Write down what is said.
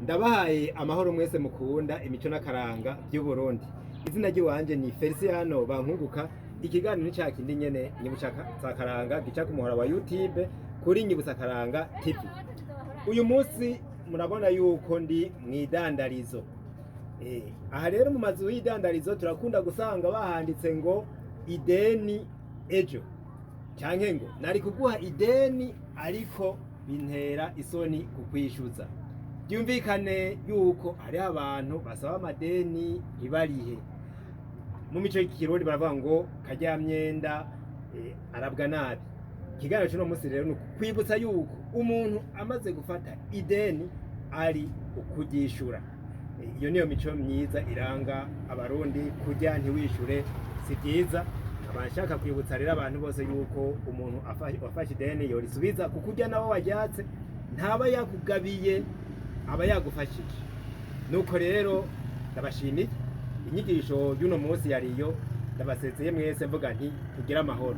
Ndabahaye amahoro mwese mukunda imico n'akaranga by'Uburundi. Izina ry'iwanje ni Feliciano Bankunguka. Ikiganiro ni ca kindi nyene, Nyibutsa Karanga, gica ku muhora wa YouTube kuri Nyibutsa Karanga TV. Uyu munsi murabona yuko ndi mw'idandarizo. Aha rero mu mazu y'idandarizo turakunda gusanga bahanditse ngo "ideni ejo", canke ngo "nari kuguha ideni ariko bintera isoni kukwishyuza". Byumvikane yuko hariho abantu basaba amadeni ntibarihe. Mu mico y'ikirundi baravuga ngo "karyamyenda arabwa nabi". Ikiganiro cy'uno munsi rero ni ukwibutsa yuko umuntu amaze gufata ideni ari ukuryishura. Iyo niyo mico myiza iranga Abarundi. Kurya ntiwishure si byiza. Nkaba nshaka kwibutsa rero abantu bose yuko umuntu wafashe ideni yorisubiza, kuko urya nawe waryatse ntaba yakugabiye, aba yagufashije. Nuko rero ndabashimiye, inyigisho y'uno munsi yariyo. Ndabasezeye mwese mvuga nti tugire amahoro.